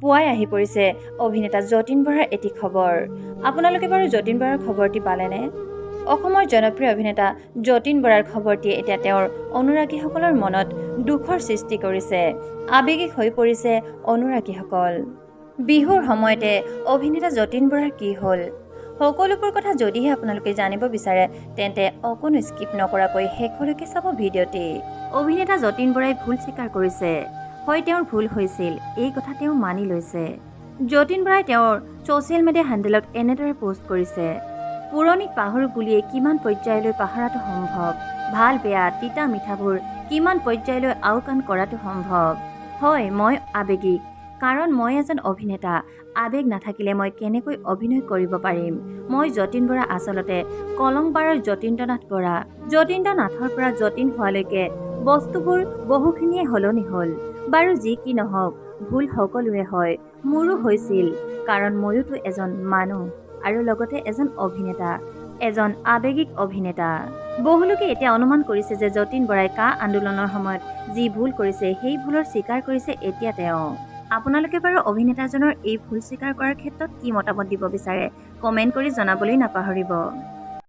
পুৱাই আহি পৰিছে অভিনেতা যতীন বৰাৰ এটি খবৰ। আপোনালোকে বাৰু যতীন বৰাৰ খবৰটি পালেনে? অসমৰ জনপ্ৰিয় অভিনেতা যতীন বৰাৰ খবৰটিয়ে এতিয়া তেওঁৰ অনুৰাগীসকলৰ মনত দুখৰ সৃষ্টি কৰিছে। আৱেগিক হৈ পৰিছে অনুৰাগীসকল। বিহুৰ সময়তে অভিনেতা যতীন বৰাৰ কি হ'ল, সকলোবোৰ কথা যদিহে আপোনালোকে জানিব বিচাৰে, তেন্তে অকণো স্কিপ নকৰাকৈ শেষলৈকে চাব ভিডিঅ'টি। অভিনেতা যতীন বৰাই ভুল স্বীকাৰ কৰিছে। হয়, তেওঁৰ ভুল হৈছিল, এই কথা তেওঁ মানি লৈছে। যতীন বৰাই তেওঁৰ ছ'চিয়েল মিডিয়া হেণ্ডেলত এনেদৰে পোষ্ট কৰিছে, "পুৰণিক পাহৰো বুলিয়ে কিমান পৰ্যায়লৈ পাহৰাটো সম্ভৱ? ভাল বেয়া, তিতা মিঠাবোৰ কিমান পৰ্যায়লৈ আওকাণ কৰাটো সম্ভৱ? হয়, মই আৱেগিক, কাৰণ মই এজন অভিনেতা। আৱেগ নাথাকিলে মই কেনেকৈ অভিনয় কৰিব পাৰিম? মই যতীন বৰা, আচলতে কলংপাৰৰ যতীন্দ্ৰনাথ বৰা। যতীন্দ্ৰ নাথৰ পৰা যতীন হোৱালৈকে বস্তুবোৰ বহুখিনিয়ে সলনি হ'ল। বাৰু যি কি নহওক, ভুল সকলোৰে হয়, মোৰো হৈছিল, কাৰণ ময়োতো এজন মানুহ আৰু লগতে এজন অভিনেতা, এজন আৱেগিক অভিনেতা।" বহুলোকে এতিয়া অনুমান কৰিছে যে যতীন বৰাই কা আন্দোলনৰ সময়ত যি ভুল কৰিছে, সেই ভুলৰ স্বীকাৰ কৰিছে এতিয়া তেওঁ। আপোনালোকে বাৰু অভিনেতাজনৰ এই ভুল স্বীকাৰ কৰাৰ ক্ষেত্ৰত কি মতামত দিব বিচাৰে, কমেণ্ট কৰি জনাবলৈ নাপাহৰিব।